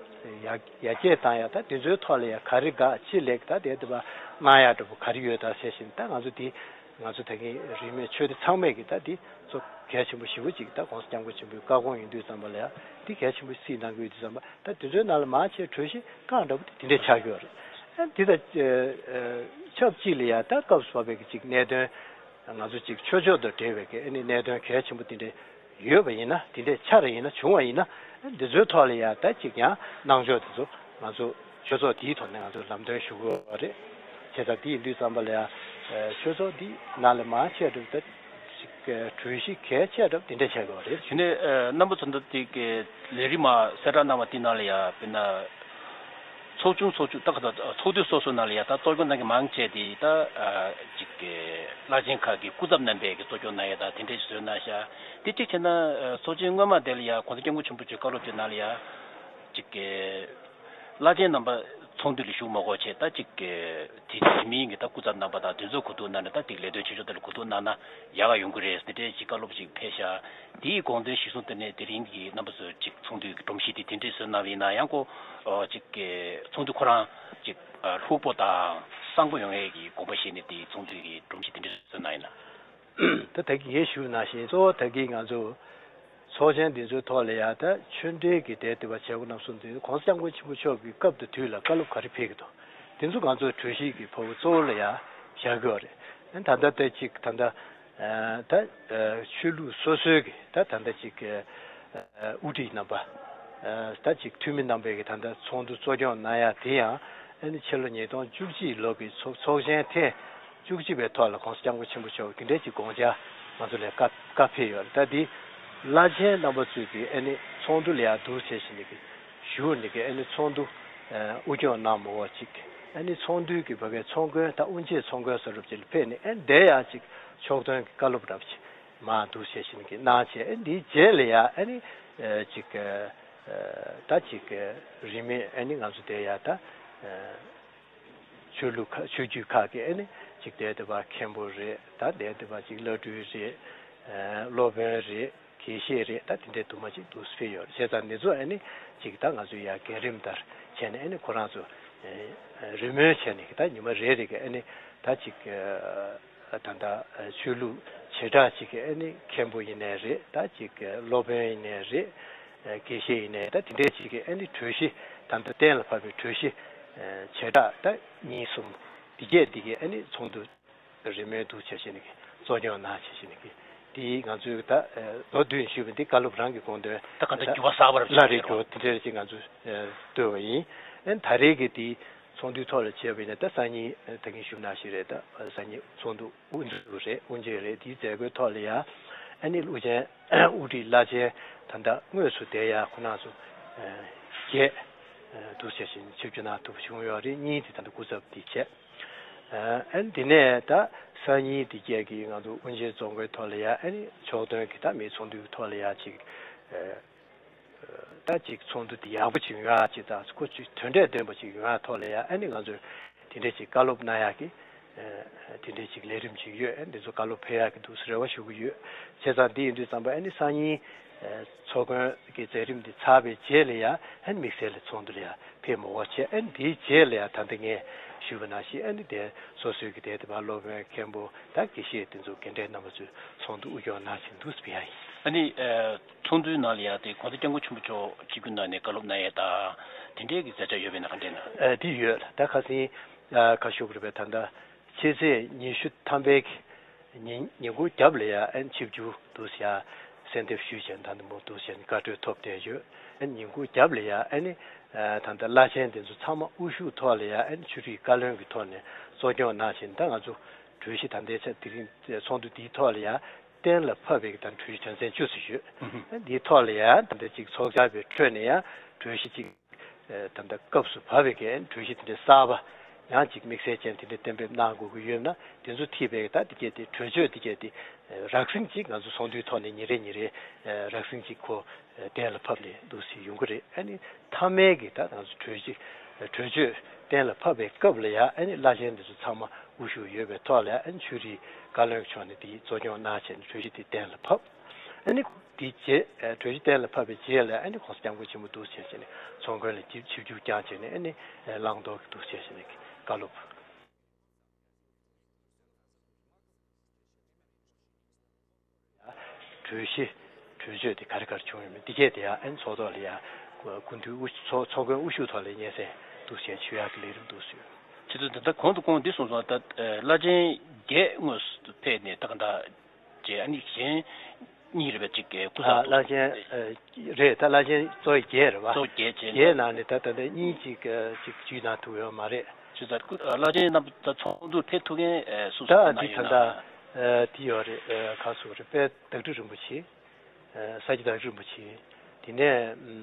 ཡར་ཡར་རྒྱས་བཏང་ཡ། ད་དེ་ཚོའི་ཐོག་ལ་ཡ་ག་རེ་དགའ་ཅི་ལེགས་ད་དེ་དེ་བ་གནང་ཡ་འདྲ་པོ་ག་རེ་ཡོད་ད་ཟེར་བཞིན། ད་ང་ཚོ་དེ་ང་ཚོ་ད་གིན་རིས་མེད་ཆོས་སྡེ་ཚང་མས་ཀྱི་ད་དེ་གཙོ་གལ་ཆེན་པོ་ཞེ་པོ་ཅིག་ད་གོང་ས་སྐྱབས་མགོན་ཆེན་པོའི་བཀའ་དགོངས་ཡིན་དུས་ཙམ་པ་ལ་ཡ་དེ་གལ་ཆེན་པོ་སྲིད་གནང་གི་ཡོད་དུས་ཙམ་པ། ད་དེ་ཚོའི་ནང་ལ་མང་ཆེ་གྲོས་གཞི་རྐང་འདྲ་པོ་དེ་དེ་འདྲས་ཆགས་ཀྱི་ཡོད་རེད། ཨ་དེ་དང་ཆབས་ཅིག་ལ་ཡ་ད་སྐབས་སུ་བབས་པའི་ཅིག་གནད་དོན་ང་ཚོ་ཅིག་ཆོས་ཕྱོགས་དང་འབྲེལ་བའི་གི་ཨ་ནི་གནད་དོན་གལ་ཆེན་པོ་དེ་འདྲས་ཡོད་པ་ཡིན་ན། དེ་འདྲས་ཆགས་རེ་ཡིན་ན་བྱུང་བ་ཡིན་ན་འདི་ཚོའི་ཐོག་ལ་ཡ་ད་ཅིག་ཡང་གནང་ཕྱོགས་དེ་ཚོ་ང་ཚོ་ཆོས་ཚོགས་དེའི་ཐོག་ནས་ང་ཚོ་ལམ་སྟོན་ཞུ་དགོས་པ་རེད། བྱས་ཙང་དེ་ཡིན་དུས་ཙམ་པ་ལ་ཡ་ཆོས་ཚོགས་འདི་ནང་ལ་མང་ཆེ་འགྲོ་ད་ཅིག་གྲོས་གཞི་གལ་ཆེ་འགྲོ་དེ་འདྲས་ཆགས་དགོས་པ་རེད། དེ་ནས་རྣམ་པ་ཚོ་འདི་དེ་གི་ལས་རིམ་མ་གསལ་བསྒྲགས་གནང་བ་དེ་ནང་ལ་ཡ་དཔེར་ན། ཚོགས་ཆུང་ཚོགས་ཆུང་ད་ག་ཚོགས་སྡེ་སོ་སོ་ནང་ལ་ཡ་ད་གཙོ་སྐྱོང་གནང་མཁན་མང་ཆེ་དེ་ད་ཅིག་གི་བླ་ཆེན་ཁག་གི་སྐུ་ཚབ་རྣམ་པས་ཀྱི་གཙོ་སྐྱོང་གནང་ཡ་ད་དེ་འདྲས་བཟོས་གནང་ཤག་དེ་གཅིག་བྱས་ན་ཚོགས་ཆེན་སྔོན་མ་དེ་ལ་ཡ་གོང་ས་སྐྱབས་མགོན་ཆེན་པོ་མཆོག་བཀའ་སློབ་དེ་ནང་ལ་ཡ་ཅིག་གི་བླ་ཆེན་རྣམ་པ་ཚོགས་འདུ་ལ་ཞུགས་མ་དགོས་ཆེད་ད་ཅིག་གི་དེ་དེ་མིན་གྱི་ད་སྐུ་ཚབ་རྣམ་པ་དང་དེ་ཚོ་གོ་བསྡུར་གནང་ནས་ད་དེ་ལས་དོན་ཆེ་ཆུང་དེ་ལ་གོ་བསྡུར་གནང་ན་ཡག་ག་ཡོང་གི་རེད་ཟེར་འདྲས་ཅིག་བཀའ་སློབ་ཅིག་ཕེབས་ཤག་དེའི་དགོངས་དོན་གཞིར་བཟུང་དེ་ནས་དེ་རིང་གི་རྣམ་པ་ཚོས་ཅིག་ཚོགས་འདུའི་སྒྲོམ་གཞི་དེ་དེ་འདྲས་བཟོས་གནང་བ་ཡིན་ན་ཡང་ཁོ་ཅིག་གི་ཚོགས་འདུ་ཁོ་རང་ཅིག་ལྷུག་པོ་དང་བཟང་པོ་ཡོང་ཡས་ཀྱི་དགོངས་པ་བཞེས་ནས་དེའི་ཚོགས་འདུའི་སྒྲོམ་གཞི་དེ་འདྲས་བཟོས་གནང་ཡིན་ན། ད་ད་གིན་ངས་ཞུས་ནང་བཞིན་གཙོ་བོ་ད་གིན་ང་ཚོ་ཚོགས་ཆེན་འདི་ཚོའི་ཐོག་ལ་ཡ་ད་ཆོས་འབྲེལ་གྱི་དེ་དེ་བ་བྱེད་སྒོ་རྣམ་གསུམ་དེ་གོང་ས་སྐྱབས་མགོན་ཆེན་པོ་མཆོག་གི་སྐབས་དང་དུས་ལ་བཀའ་སློབ་ག་རེ་ཕེབས་ཀྱི་འདུག་དེ་ཚོ་ང་ཚོའི་གྲོས་གཞི་གི་ཕ་བོ་གཙོ་བོ་ལ་ཡ་བཞག་གི་ཡོད་རེད། ད་ལྟ་ད་ཅིག་ད་ལྟ་ད་ཆོས་ལུགས་སོ་སོའི་གི་ད་ད་ལྟ་ཅིག་དབུ་ཁྲིད་རྣམ་པ་ད་ཅིག་འཐུས་མི་རྣམ་པས་གི་ད་ལྟ་ཚོགས་འདུ་གཙོ་སྐྱོང་གནང་ཡ་དེ་ཡང་ཨ་ནི་ཕྱི་ལོ་ཉིས་སྟོང་བཅུ་གཅིག་ལོ་གི་ཚོགས་ཚོགས་ཆེན་ཐེངས་བཅུ་གཅིག་པའི་ཐོག་ལ་གོང་ས་སྐྱབས་མགོན་ཆེན་པོ་མཆོག་གི་འདྲ་ཅིག་དགོངས་འཆར་ང་ཚོ་ལ་བཀའ་བཀའ་ཕེབས་ཡོད་རེད། ད་འདི་བླ་ཆེན་རྣམ་པ་ཚོས་ཀྱི་ཨ་ནི་ཚོགས་འདུ་ལ་ཡང་འདུག་བྱས་བཞིན་གྱི་ཞུ་ནི་གི་ཨ་ནི་ཚོགས་འདུ་དབུ་སྐྱོང་གནང་མི་འོག་ཅིག་ཨ་ནི་ཚོགས་འདུའི་གི་བ་གའི་ཚོགས་མགོན་ད་དབུ་འབྱེད་ཚོགས་མགོན་ས་རུབ་ཅིག་ལ་ཕེབས་ནས་ཨ་ནི་དེ་ཡང་ཅིག་ཕྱོགས་སྟོན་གྱི་བཀའ་སློབ་རབ་ཅིག་མ་འདུག་བྱས་བཞིན་གྱི་གནང་བྱས་ཨ་ནི་འདིའི་རྗེས་ལ་ཡང་ཨ་ནི་ཅིག་ད་ཅིག་རིས་མེད་ཨ་ནི་ང་ཚོ་དེ་ཡང་ད། ཆོས་ལུགས་ཁག་ཆོས་བརྒྱུད་ཁག་གི་ཨ་ནི་ཅིག་དེ་དེ་བ་མཁན་པོ་རེད། ད་དེ་དེ་བ་ཅིག་བླ་སྤྲུལ་རེད། སློབ་དཔོན་རེད། དགེ་བཤེས་རེད། ད་དེ་འདྲའི་དུ་མ་ཅིག་འདུག་སེ་ཕེབས་ཡོད་རེད། བྱས་ཙང་འདི་ཚོ་ཨ་ནི་ཅིག་ད་ང་ཚོ་ཡ་རྒན་རིམ་ལྟར་བྱས་ནས་ཨ་ནི་ཁོ་རང་ཚོ་རེ་སྨོན་བྱས་ནས་ད་ཉི་མ་རེ་རེ་གི་ཨ་ནི་ད་ཅིག་ད་ལྟ་ཆོས་ལུགས་བྱེ་བྲག་ཅིག་གི་ཨ་ནི་མཁན་པོ་ཡིན་ནའི་རེད། ད་ཅིག་སློབ་དཔོན་ཡིན་ནའི་རེད། དགེ་བཤེས་ཡིན་ནའི་ད་དེ་འདྲས་ཅིག་གི་ཨ་ནི་གྲོས་གཞི་ད་ལྟ་གཏན་ལ་ཕབ་པའི་གྲོས་གཞི་བྱེ་བྲག་ད་གཉིས་གསུམ་འདི་གས་འདི་གས་ཨ་ནི་ཚོགས་འདུ་རེ་སྨོན་འདུག་བྱས་བྱས་ནས་གི་གཙོ་སྐྱོང་གནང་བྱས་བྱས་ནས་གི་དེ་ང་ཚོའི་ད་མདོར་བསྡུས་ཞུས་པ་འདི་བཀའ་སློབ་རང་གི་དགོངས་དོན་ད་ག་འདྲ་འགྱུར་བ་གསར་པ་རབ་བླ་རེ་འགྱུར་དེ་འདྲས་ཅིག་ང་ཚོས་བཏོད་པ་ཡིན། ཨ་ནི་ད་རེས་ཀྱི་དེ། ཚོགས་འདུའི་ཐོག་ལ་བྱས་པ་ཡིན་ན་ད་སང་ཉིན་ད་གིན་ཞུས་ནང་བཞིན་རེད། ད་སང་ཉིན་ཚོགས་འདུ་དབུ་འཛུགས་རེད། དབུ་འབྱེད་རེད། དེའི་མཛད་སྒོའི་ཐོག་ལ་ཡང་ཨ་ནི་དབུ་ཅན་དབུ་ཁྲིད་བླ་ཆེན་ད་ལྟ་དངོས་སུ་དེ་ཡང་ཁོ་རང་ཚོ་བརྒྱད་འདུག་བྱས་ཤིང་ཆིབས་བསྒྱུར་གནང་ཐུབ་པ་བྱུང་ཡོད་རེད། གཉིས་དེ་ད་ལྟ་སྐུ་ཚབ་དེ་བྱས། ཨ་ནི་དེ་ནས་ད་སང་ཉིན་དེ་རྒྱས་ཀྱི་ང་ཚོ་དབུ་འབྱེད་རྫོང་ཁའི་ཐོག་ལ་ཡང་ཨ་ནི་ཕྱོགས་སྟོན་གྱི་ད་མི་ཚོགས་འདུའི་ཐོག་ལ་ཡང་ཅིག་ད་ཅིག་ཚོགས་འདུ་འདི་ཡག་པོ་ཅིག་ཡོང་ཡག་ཅིག་དང་ཁོ་ཅིག་དོན་འབྲས་ལྡན་པ་ཅིག་ཡོང་ཡག་ཐོག་ལ་ཡང་ཨ་ནི་ང་ཚོས་དེ་འདྲས་ཅིག་བཀའ་སློབ་གནང་ཡག་གི་དེ་འདྲས་ཅིག་ལས་རིམ་ཅིག་ཡོད། ཨ་ནི་འདི་ཚོ་བཀའ་སློབ་ཕེབས་ཡག་གི་འདུག་རེ་བ་ཞུ་གི་ཡོད། བྱས་ཙང་འདི་ཡིན་དུས་ཙམ་པ་ཨ་ནི་སང་ཉིན་ཚོགས་མགོན་གྱི་མཛད་རིམ་འདི་ཚར་བའི་རྗེས་ལ་ཡང་ཨ་ནི་དམིགས་བསལ་ལ་ཚོགས་འདུ་ལ་ཡང་ཕེབས་མ་དགོས་བྱས། ཨ་ནི་དེའི་རྗེས་ལ་ཡང་ད་ལྟ་ངས་ཞུས་པ་ནང་བཞིན་ཨ་ནི་དེ་སོ་སོའི་གི་དེ་དེ་བར་སློབ་དཔོན་མཁན་པོ་ད་དགེ་བཤེས་དེ་ཚོ་དགེ་འབྲས་རྣམ་པ་ཚོས་ཚོགས་འདུ་དབུ་སྐྱོར་གནང་བཞིན་འདུག་ཟེར་བ་ཡིན། ཨ་ནི་ཚོགས་འདུའི་ནང་ལ་ཡང་དེ་༸གོང་ས་༸སྐྱབས་མགོན་ཆེན་པོ་མཆོག་ཆིབས་བསྒྱུར་གནང་ནས་བཀའ་སློབ་གནང་ཡས་དང་དེ་འདྲའི་གི་མཛད་འཆར་ཡོད་པས་ན་ག་འདྲས་ན། ཨ་དེ་ཡོད་ལ་ད་ཁ་སང་ཨ་ཁ་ཤུག་རེད་པས། ད་ལྟ་ཕྱི་ཚེས་ཉི་ཤུ་ཐམ་པའི་གི་ཉིན་ཉིན་གུང་རྒྱབ་ལ་ཡང་ཨན་ཆིབས་བསྒྱུར་འདུག་ཟེར་ཡ་གསལ་འདེབས་ཞུས་བྱས། ད་ལྟ་མོ་འདུག་ཟེར་བཀའ་འཁྲོལ་ཐོབ་བསྡད་ཡོད། ཨན་ཉིན་གུང་རྒྱབ་ལ་ཡང་ཨ་ནི་ད་ལྟ་བླ་ཆེན་དེ་ཚོ་ཚང་མ་དབུ་བཞུགས་ཐོག་ལ་ཡང་ཨན་ཆོས་རིག་བཀའ་བློན་གྱི་ཐོག་ནས་གཙོ་སྐྱོང་གནང་བཞིན། ད་ང་ཚོ་གྲོས་གཞི་ད་ལྟའི་ཆ་དེ་རིང་ཚོགས་འདུ་འདིའི་ཐོག་ལ་ཡང་གཏན་ལ་ཕབ་པའི་ད་གྲོས་གཞི་དོན་ཚན་བཅུ་ཙམ་ཡོད། ཨ་འདིའི་ཐོག་ལ་ཡང་ད་ལྟ་ཅིག་ཚོགས་བཅར་བའི་ཁྲོད་ནས་ཡང་གྲོས་གཞི་ཅིག་ད་ལྟ་སྐབས་སུ་བབས་པའི་གི་གྲོས་གཞི་དེ་འདྲའི་གསར་པ་ཡང་ཅིག་དམིགས་བསལ་ཅན་དེ་འདྲའི་གཏན་འབེབས་གནང་དགོས་ཀྱི་ཡོད་ན། དེ་ཚོ་ཐིག་པའི་ད་དེ་གས་དེ་གྲོས་ཆོད་དེ་གས་དེ་རགས་ཟིན་ཅིག་ང་ཚོ་ཚོགས་འདུའི་ཐོག་ནས་ཉིན་རེ་ཉིན་རེ་རགས་ཟིན་ཅིག་ཁོ་གཏན་ལ་ཕབ་ནས་འདུག་སེ་ཡོང་གི་རེད། ཨ་ནི་མཐའ་མའི་གི་ད་ང་ཚོ་གྲོས་གཞི་གྲོས་ཆོད་གཏན་ལ་ཕབ་པའི་སྐབས་ལ་ཡང་ཨ་ནི་བླ་ཆེན་དེ་ཚོ་ཚང་མ་དབུ་བཞུགས་ཡོད་པའི་ཐོག་ལ་ཨ་ནི་ཆོས་རིག་བཀའ་བློན་མཆོག་ནས་དེ་གཙོ་སྐྱོང་གནང་བྱས་ནས་གྲོས་གཞི་དེ་གཏན་ལ་ཕབ། ཨ་ནི་དེའི་རྗེས་གྲོས་གཞི་གཏན་ལ་ཕབ་པའི་རྗེས་ལ་ཨ་ནི་༸གོང་ས་༸སྐྱབས་མགོན་ཆེན་པོ་འདུག་བྱས་བྱས་ནས་ཚོགས་མགོན་ལ་ཆིབས་ཆིབས་བསྒྱུར་བསྐྱངས་བྱས་ནས་ཨ་ནི་བླང་དོར་གྱི་འདུག་བྱས་བྱས་ནས་བཀའ་སློབ། གྲོས་གཞི་གྲོས་ཆོད་དེ་ག་རེ་ག་རེ་བྱུང་ཡོད་མེད་འདི་གས་དེ་ཡང་ཨ་ནི་ཚོགས་ཐོག་ལ་ཡང་སྐུ་མདུན་དབུ་ཚོགས་ཚོགས་མགོན་དབུ་བཞུགས་ཐོག་ལ་སྙན་སེང་འདུག་བྱས་ཞུ་ཡག་གི་ལས་རིམ་འདུག་ཞུ། ཁྱེད་ཚོ་ད་ལྟ་གོང་དུ་སྐོང་འདི་གསུངས་སོང་། ད་བླ་ཆེན་བརྒྱད་དངོས་སུ་ཕེབས་ནས་ད་ག་འདྲ་བྱས། ཨ་ནི་གཞན་གཉིས་རེད་པས། གཅིག་གི་སྐུ་ཚབ་ཨ་བླ་ཆེན་ཨ་རེད། ད་བླ་ཆེན་གཙོ་བོ་བརྒྱད་རེད་པ། གཙོ་བོ་བརྒྱད་བྱས་བརྒྱད་ནས་ནང་ནས་ད་ད་ལྟ་གཉིས་གཅིག་ཨ་གཅིག་བརྒྱུད་གནང་ཐུབ་ཡོད་མ་རེད། ཅི་ད་སྐུ་བླ་ཆེན་རྣམ་པ་ད་ཚོགས་འདུར་ཕེབས་ཐུབ་མཁན་ཨ་སུ་སུ་ད་གནང་འདི་ད་ཡོད་ལྟ་ན། ཨ་འདི་ཡོད་རེད། ཨ་ག་སུ་རེད། དཔལ་བདག་ཁྲི་རིན་པོ་ཆེ། ཨ་ས་སྐྱ་བདག་ཁྲི་རིན་པོ་ཆེ། དེ་ནས་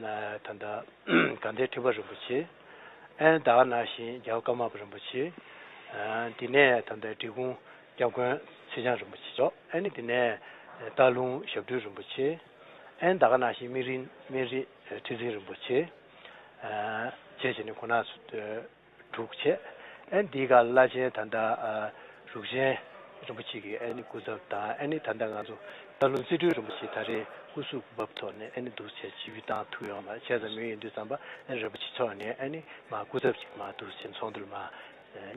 ཨ་ད་ལྟ་དགའ་ལྡན་ཁྲི་པ་རིན་པོ་ཆེ། ཨ་ནི་ད་ག་ནང་བཞིན་རྒྱལ་བ་ཀརྨ་པ་རིན་པོ་ཆེ། ཨ་དེ་ནས་ད་ལྟ་འབྲི་གུང་སྐྱབས་མགོན་ཚེ་བྱང་རིན་པོ་ཆེ་མཆོག་ཨ་ནི་དེ་ནས་སྟག་ལུང་ཞབས་དྲུང་རིན་པོ་ཆེ། ཨ་ནི་ད་ག་ནང་བཞིན་སྨན་རི་སྨན་རི་ཁྲི་འཛིན་རིན་པོ་ཆེ། ཨ་བཅས་བྱས་ནས་ཁོང་རྣམ་ཚོ་དྲུག་བྱས། ཨ་ནི་འདིའི་སྒང་བླ་ཆེན་ད་ལྟ་ཨ་རུ་ཆེན་རིན་པོ་ཆེ་གི་ཨ་ནི་སྐུ་ཚབ་དང་། ཨ་ནི་ད་ལྟ་ང་ཚོ་སྟག་ལུང་རྩེ་སྤྲུལ་རིན་པོ་ཆེ་ད་རེས་སྐུ་གཟུགས་བབས་ཐོག་ནས་ཨ་ནི་འདུག་བྱས་ཆིབས་བསྒྱུར་བཏང་ཐུབ་ཡོད་མ་རེད། བྱས་ཙང་མི་ཡིན་དུས་ཙམ་པ་ཨ་ནི་རིན་པོ་ཆེ་མཆོག་ནས་ཨ་ནི་མ་སྐུ་ཚབ་ཅིག་མ་འདུག་བྱས་ཚོགས་འདུར་མ་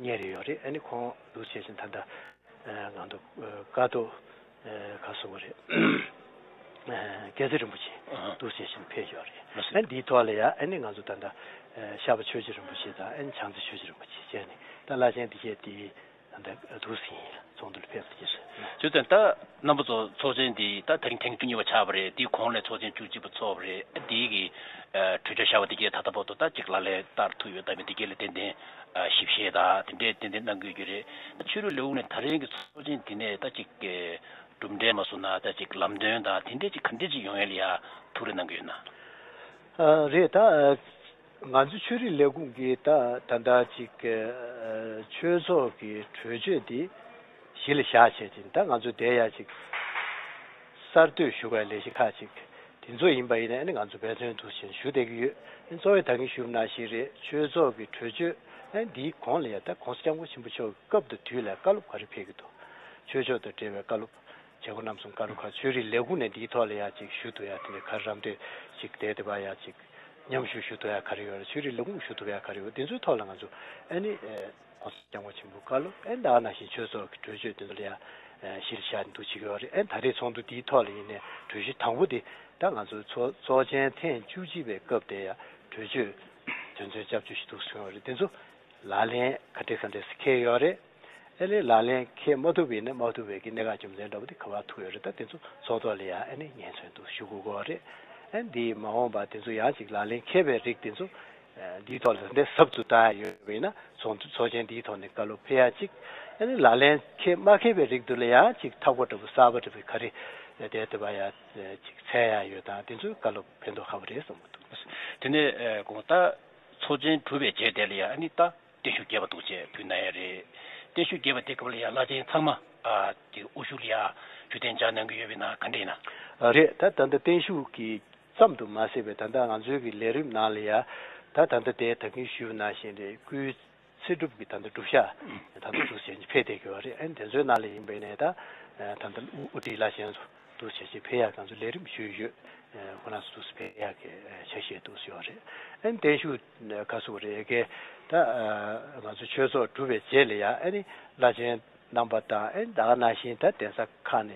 གཉེར་ཡོད་རེད། ཨ་ནི་ཁོང་འདུག་བྱས་ཕྱིན་ད་ལྟ་ང་ཚོ་ཀ་ཏོ་ག་སོ་བ་རེད། ཨ་རྒྱལ་སྲས་རིན་པོ་ཆེ་ཨ་འདུག་བྱས་ཕྱིན་ཕེབས་ཡོད་རེད། ལགས་སོ། ཨ་ནི་འདིའི་ཐོག་ལ་ཡ་ཨ་ནི་ང་ཚོ་ད་ལྟ་ཨ་ཤར་པ་ཆོས་རྗེ་རིན་པོ་ཆེ་དང་ཨ་ནི་བྱང་རྩེ་ཆོས་རྗེ་རིན་པོ་ཆེ་བཅས་ནས་ད་བླ་ཆེན་འདི་གས་དེ་ད་ལྟ་འདུག་སེ་ཡིན་ལ་ཚོགས་འདུ་ལ་ཕེབས་པ་དེ་རེད། བྱས་ཙང་ད་རྣམ་པ་ཚོ་ཚོགས་ཆེན་འདི་ད་ད་རིང་ཐེངས་བཅུ་གཉིས་པ་ཆགས་པ་རེད། དེའི་གོང་ལ་ཚོགས་ཆེན་བཅུ་གཅིག་པ་ཚོགས་པ་རེད། དེའི་གི་ཨ་གྲོས་ཆོད་བཞག་པ་དེ་གས་ད་ལྟ་བར་དུ་ད་ཅིག་ལག་ལེན་བསྟར་ཐུབ་ཡོད་དམ་མེད་དེ་གས་ལ་ཏན་ཏན་ཨ་ཞིབ་བཤེར་དང་དེ་འདྲའི་ཏན་ཏན་གནང་དགོས་ཀྱི་རེད། ཆོས་རིག་ལས་ཁུངས་ནས་ད་རིང་གི་ཚོགས་ཆེན་འདི་ནས་ད་ཅིག་གི་གྲུབ་འབྲས་མ་སོང་ན་ད་ཅིག་ལམ་སྟོན་དང་དེ་འདྲས་ཅིག་ག་འདྲས་ཅིག་ཡོང་ཡས་ལ་ཡ་ཐུགས་རེ་གནང་གི་ཡོད་ན། ཨ་རེད། ད་ང་ཚོ་ཆོས་རིག་ལས་ཁུངས་ཀྱིས་ད་ད་ལྟ་ཅིག་ཨ་ཆོས་ཚོགས་ཀྱི་གྲོས་ཆོད་འདི་གཞི་ལ་བཞག་བྱས་ཅིག་ད་ང་ཚོ་དེ་ཡ་ཅིག་གསར་གཏོད་ཞུ་བའི་ལས་གཞི་ཁག་ཅིག་དེ་ཚོ་ཡིན་པ་ཡིན་ན་ཨ་ནི་ང་ཚོ་འབད་བརྩོན་འདུག་བྱས་ཞུ་བསྡད་ཀྱི་ཡོད། ཨ་ནི་གཙོ་བོ་ད་གིན་ཞུས་པ་ནང་བཞིན་རེད། ཆོས་ཚོགས་ཀྱི་གྲོས་ཆོད་ཨ་ནི་འདིའི་གོང་ལ་ཡ་ད་༸གོང་ས་༸སྐྱབས་མགོན་ཆེན་པོ་མཆོག་གི་སྐབས་དང་དུས་ལ་བཀའ་སློབ་ག་རེ་ཕེབས་ཀྱི་འདུག་ཆོས་ཕྱོགས་དང་འབྲེལ་བའི་བཀའ་སློབ། བྱེད་སྒོ་རྣམ་གསུམ་བཀའ་སློབ་ཁག་ཆོས་རིག་ལས་ཁུངས་ནས་འདིའི་ཐོག་ལ་ཡ་ཅིག་ཞུ་ཐུབ་ཡ་དེ་འདྲ་ག་རེ་རམ་འདེགས་ཅིག་དེ་དེ་བ་ཡ་ཅིག་མཉམ་ཞུགས་ཞུ་ཐུབ་ཡ་ག་རེ་ཡོད་རེད། ཆོས་རིག་ལས་ཁུངས་ཞུ་ཐུབ་ཡ་ག་རེ་ཡོད། དེ་ཚོའི་ཐོག་ལ་ང་ཚོ་ཨ་ནི་༸གོང་ས་༸སྐྱབས་མགོན་ཆེན་པོའི་བཀའ་སློབ་ཨ་ནི་ད་ག་ནང་བཞིན་ཆོས་ཚོགས་ཀྱི་གྲོས་ཆོད་དེ་ཚོ་ལ་ཡ་གཞི་ལ་བཞག་ནས་འདུག་བྱེད་ཀྱི་ཡོད་རེད། ཨ་ནི་ད་རེས་ཚོགས་འདུ་འདིའི་ཐོག་ལ་ཡིན་ནའི་གྲོས་གཞི་དང་པོ་དེ་ད་ང་ཚོ་ཚོགས་ཚོགས་ཆེན་ཐེངས་བཅུ་གཅིག་པའི་སྐབས་དེ་ཡ་གྲོས་ཆོད་དོན་ཚན་བརྒྱད་ཅུ་ཞིག་འདུག་སོང་ཡོད་རེད། དེ་ཚོ་ལག་ལེན་ག་འདྲས་ག་འདྲས་སུ་འཁེལ་ཡོད་རེད། ཨ་ནི་ལག་ལེན་འཁེལ་མ་ཐུབ་པ་ཡིན་ན་མ་ཐུབ་པའི་གི་གནད་འགག་རྒྱུ་མཚན་འདྲ་པོ་དེ་ག་པར་ཐུག་ཡོད་རེད། ད་དེ་ཚོ་ཚོགས་ཐོག་ལ་ཡང་ཨ་ནི་སྙན་སེང་དུ་ཞུ་དགོས་ཀྱི་རེད། ཨ་ནི་འདིའི་མ་འོངས་པ་དེ་ཚོ་ཡང་ཅིག་ལག་ལེན་འཁེལ་བའི་རིགས་དེ་ཚོ་ འདིའི་ཐོག་ལ་འདི་ཟབ་ཏུ་བཏང་ཡ་ཡོད་པ་ཡིན་ན། ཚོགས་འདུ་ཚོགས་ཆེན་འདིའི་ཐོག་ནས་བཀའ་སློབ་ཕེབས་ཡ་གཅིག་ཨ་ནི་ལག་ལེན་འཁེལ་མ་འཁེལ་བའི་རིགས་དུ་ལ་ཡང་གཅིག་ཐག་པ་འདྲ་པོ་གསར་པ་འདྲ་པོ་ག་རེ་བསྡད་ཐུབ་པ་ཡ་གཅིག་འཚོལ་ཡ་ཡོད་དང་། དེ་ཚོའི་བཀའ་སློབ་ཕན་ཐོགས་ཁག་པོ་རེད་བསམ་གྱི་འདུག་དེ་ནས་ཨ་དགོངས་དག་ཚོགས་ཆེན་གྲུབ་པའི་རྗེས་དེ་ལ་ཡང་ཨ་ནི་ད་བརྟན་བཞུགས་རྒྱས་པ་འདུག་ཅེས་ཕུལ་གནང་ཡ་རེད། བརྟན་བཞུགས་རྒྱས་པ་དེ་སྐབས་ལ་ཡང་བླ་ཆེན་ཚང་མ་ཨ་དེ་དབུ་བཞུགས་ལ་ཡང་བཞུགས་གདན་འཇགས་གནང་གི་ཡོད་པའི་ནང་ག་འདྲ་ཡིན་ན། རེད། ད་ད་ལྟ་བརྟན་བཞུགས་ཀྱི་ཙམ་དུ་མ་ཟད་པའི་ད་ལྟ་ང་ཚོའི་གི་ལས་རིམ་ནང་ལ་ཡ་ད་ད་ལྟ་དེ་ད་གིན་ཞུས་པ་ནང་བཞིན་རེད། སྐུའི་ཚེ་སྒྲུབ་ཀྱི་ད་ལྟ་སྒྲུབ་ཞག་ད་ལྟ་འདུག་བྱས་ནས་ཕེབས་བསྡད་ཀྱི་ཡོད་རེད། ཨ་ནི་དེ་ཚོའི་ནང་ལ་ཡིན་པ་ཡིན་ནའི་ད་ད་ལྟ་དབུ་དབུ་ཁྲིད་བླ་ཆེན་ཚོ་འདུག་བྱས་བྱས་ཕེབས་ཡག་ང་ཚོ་ལས་རིམ་ཞུས་ཡོད། ཁོ་རང་ཚོ་འདུག་ཕེབས་ཡག་གི་ཆ་ཤས་འདུག་ཡོད་རེད། ཨ་ནི་བརྟན་བཞུགས་ག་ཟེར་དགོས་རེད། ཨེ་གེ་ད་ང་ཚོ་ཆོས་ཚོགས་གྲུབ་པའི་རྗེས་ལ་ཡ་ཨ་ནི་བླ་ཆེན་རྣམ་པ་དང་། ཨེ་ད་ག་ནང་བཞིན་ད་གདན་ས་ཁག་ནས་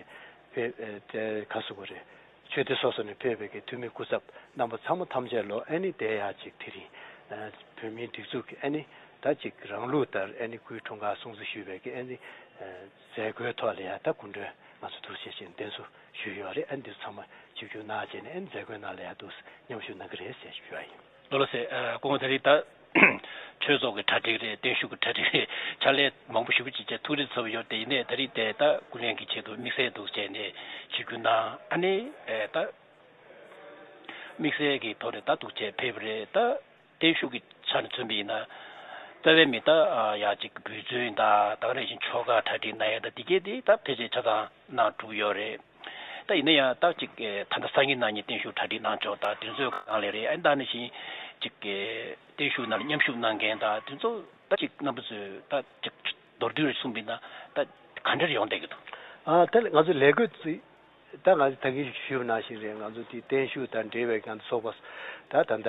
ཕེབས་ཨེ་དེ་ག་ཟེར་དགོས་རེད། ཆོས་སྡེ་སོ་སོ་ནས་ཕེབས་པའི་གི་འཐུས་མི་སྐུ་ཚབ་རྣམ་པ་ཚང་མ་ཐམས་ཅད་ལོ་ཨ་ནི་དེ་ཡ་གཅིག་དེ་རིང་ཨ་བོད་མིའི་སྒྲིག་འཛུགས་ཀྱི་ཨ་ནི་ད་གཅིག་རང་ལུགས་ལྟར་ཨ་ནི་སྐུའི་འཁྲུངས་སྐར་སྲུང་བརྩི་ཞུས་པའི་གི་ཨ་ནི་ཨ་མཛད་སྒོའི་ཐོག་ལ་ཡ་ད་སྐུ་མགྲོན་ང་ཚོ་འདུག་བྱས་བཞིན་གདན་ཞུ་ཞུས་ཡོད་རེད། ཨ་ནི་འདི་ཚང་མ་ཆིབས་བསྒྱུར་གནང་བྱས་ནས་ཨ་ནི་མཛད་སྒོའི་ནང་ལ་ཡ་འདུག་མཉམ་ཞུགས་གནང་གི་རེད་ཟེར་ཞུ་ཡ་ཡིན། ལགས་ལགས་སེ། ཨ་སྐུ་ངོ་ད་རེས་ད་ཆོས་ཚོགས་ཀྱི་གྲ་སྒྲིག་རེད། བརྟན་བཞུགས་ཀྱི་གྲ་སྒྲིག་རེད། ཕྱག་ལས་མང་པོ་ཞེ་པོ་ཅིག་བྱས་ཐུགས་རེ་ཚ་པོ་ཡོད། དེ་ཡིན་ནའི་ད་རེས་དེ་ད་སྐུ་ལས་ཀྱི་ཆེད་དུ་དམིགས་བསལ་འདུག་བྱས་ནས་ཆིབས་བསྒྱུར་གནང་། ཨ་ནི་ཨེ་ད་དམིགས་བསལ་གྱི་ཐོག་ནས་ད་འདུག་བྱས་ཕེབས་རེད། ད་བརྟན་བཞུགས་ཀྱི་ཆ་ནས་མཚོན་པ་ཡིན་ན་རྩ་བའི་མི་ད་ཡ་གཅིག་འབུལ་ཚུལ་དང་ད་ག་ནང་བཞིན་ཆོ་ག་གྲ་སྒྲིག་གནང་ཡ་ད་འདི་གས་དེ་ད་ཕལ་ཆེར་ཆ་ཚང་གནང་གྲུབ་ཡོད་རེད། ད་ཡིན་ན་ཡང་ད་ཅིག་ད་ལྟ་སང་ཉིན་གནངས་ཉིན་བརྟན་བཞུགས་གྲ་སྒྲིག་གནང་ཕྱོགས་དང་དེ་ཚོའི་སྒང་ལ་རེད། ཨ་ནི་ད་ནང་བཞིན་ཅིག་བརྟན་བཞུགས་ནང་ལ་མཉམ་ཞུགས་གནང་མཁན་དང་དེ་ཚོ་ད་ཅིག་རྣམ་པ་ཚོས་ད་ཅིག་མདོར་བསྡུས་རེ་གསུངས་པ་ཡིན་ན་ད་ག་འདྲ་ཡོང་བསྡད་ཀྱི་འདུག་ཨ་དེ་ལ་ང་ཚོ་ལས་བགོས་ཚུད། ད་ང་ཚོ་ད་གིན་ཞུས་པ་ནང་བཞིན་རེད། ང་ཚོ་དེ་བརྟན་བཞུགས་དང་འབྲེལ་བའི་ང་ཚོ་ཚོགས་པ་ད་ད་ལྟ་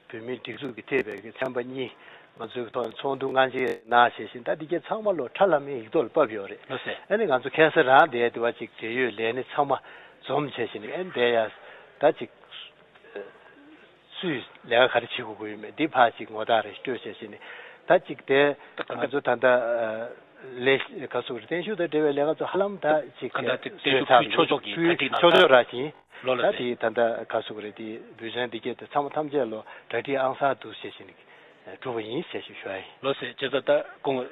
བོད་མིའི་སྒྲིག་འཛུགས་ཀྱི་ཐེ་བའི་གི་ཚན་པ་གཉིས་ང་ཚོའི་ཐོག་ཚོགས་འདུ་སྔ་རྗེས་གནང་བྱས་བཞིན་ད་འདི་གས་ཚང་མ་ལོ་ཁྲ་ལམ་མེའི་ཡིག་ཐོག་ལ་ཕབ་ཡོད་རེད། ལགས་སེ། ཨ་ནི་ང་ཚོ་ཁ་སང་རང་དེ་དུ་བ་ཅིག་འབྲེལ་ཡོད་ལས་སྣེ་ཚང་མ་འཛོམས་བྱས་བཞིན་ཨ་ནི་དེ་ཡ་ད་ཅིག་སུས་ལས་ཀ་ག་རེ་བྱེད་དགོས་ཀྱི་ཡོད་མེད་འདི་ཕར་ཅིག་ངོ་རྟགས་རེ་སྤྲོད་བྱས་བཞིན་ད་ཅིག་དེ་ད་ང་ཚོ་ད་ལྟ་ལས་ག་ཟེར་བརྟན་བཞུགས་དང་འབྲེལ་བའི་ལས་ཀ་ཚོ་ཧ་ལམ་ད་ཅིག་ག་ད་དེ་བརྟན་བཞུགས་ཕུལ་ཆོག་ཆོག་གི་གྲ་སྒྲིག་གནང་ཆོག་ཆོག་ར་བཞིན། ལོ་ལ་ད་དེ་ད་ལྟ་ག་ཟེར་དགོས་རེད། དེ་འབུལ་ཚན་འདི་གས་དེ་ཚང་མ་ཐམས་ཅད་ལོ་གྲ་སྒྲིག་ཨང་གསར་དུ་བྱས་བཞིན་གྲུབ་པ་ཡིན་ཞེས་ཞུ་ཞུ་ཡ་ཡིན། ལོ་སེ་བྱས་ཙང་ད་སྐུ་ངོ་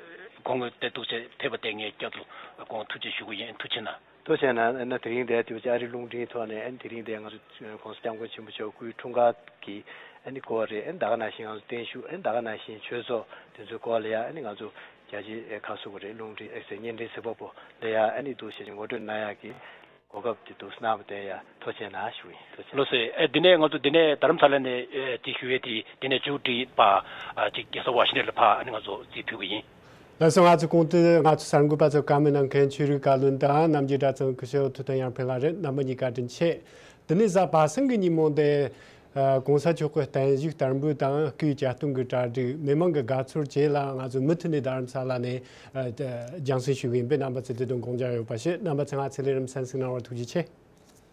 སྐུ་ངོ་དེ་འདུག་བྱས་ཕེབས་པ་དེ་ངས་བསྐྱར་དུ་སྐུ་ངོ་ཐུགས་རྗེ་ཞུ་གི་ཡིན། ཐུགས་རྗེ་གནང་། ཐུགས་རྗེ་གནང་། ན་དེ་རིང་འདིར་དུས་ཅི་ཨ་རི་རླུང་འཕྲིན་ཐོག་ནས་ཨ་ནི་དེ་རིང་འདིར་ང་ཚོ་༸གོང་ས་༸སྐྱབས་མགོན་ཆེན་པོ་མཆོག་སྐུའི་འཁྲུངས་སྐར་གྱི་ཨ་ནི་སྐོར་རེད། ཨ་ནི་ད་ག་ནང་བཞིན་ང་ཚོ་བརྟན་བཞུགས་ཨ་ནི་ད་ག་ནང་བཞིན་ཆོས་ཚོགས་དེ་ཚོའི་སྐོར་ལ་ཡ་ཨ་ནི་ང་ཚོ་རྒྱ་ཆེའི་ཁ་གསོ་གི་རེད། རླུང་འཕྲིན་ཨེག་སི་བརྙན་འཕྲིན་གཟིགས་པ་པོ་ལ་ཡ་ཨ་ནི་འདུག་བྱས་ནས་ངོ་སྤྲོད་གནང་ཡག་གི་གོ་སྐབས་དེ་འདུག་གནང་བ་དེ་ཡ་ཐུགས་རྗེ་གནང་ཞུ་ཡིན། ཐུགས་རྗེ་གནང་། ལགས་སེ། ཨེ་འདི་ནས་ང་ཚོ་འདི་ནས་རྡ་རམ་ས་ལ་ནས་ཨེ་དེ་ཞུ་ཡས་དེ་འདི་ནས་མཇུག་སྒྲིལ་བ་ཨ་ཅིག་རྒྱལ་ས་ཝ་ཤིང་ཊོན་ལ་ཕར་ཨ་ནི་ང་ཚོ་རྩིས་ཕུལ་གི་ཡིན། ལགས་སོ། ང་ཚོ་གོང་དུ་ང་ཚོ་གསར་འགོད་པ་ཚོ་བཀའ་མོལ་གནང་མཁན་ཆོས་རིག་བཀའ་བློན་དང་རྣམ་རྒྱལ་གྲྭ་ཚང་སྐུ་ཞབས་ཐུབ་བསྟན་ཡར་འཕེལ་ལགས་རེད། རྣམ་པ་གཉིས་ཀ་དྲིན་ཆེ། དེ་ནས་གཟའ་པ་སངས་ཀྱི་ཉིན་མོ་འདི་ཨ་༸གོང་ས་མཆོག་གི་བརྟན་བཞུགས་བསྟར་འབུལ་དང་སྐུའི་གྱ་སྟོན་གྱི་གྲ་སྒྲིག་མི་མང་གི་དགའ་ཚོར་བཅས་ལ་ང་ཚོ་མུ་མཐུད་ནས་རྡ་རམ་ས་ལ་ནས་ཨ་རྒྱང་སྲིང་ཞུ་གི་ཡིན་པས་རྣམ་པ་ཚོས་དེ་དོན་དགོངས་འཇགས་ཡོད་པ་ཞུ། རྣམ་པ་ཚོས་ང་ཚོའི་ལས་རིམ་གསན་གཟིགས་གནང་བར་ཐུགས་རྗེ་ཆེ།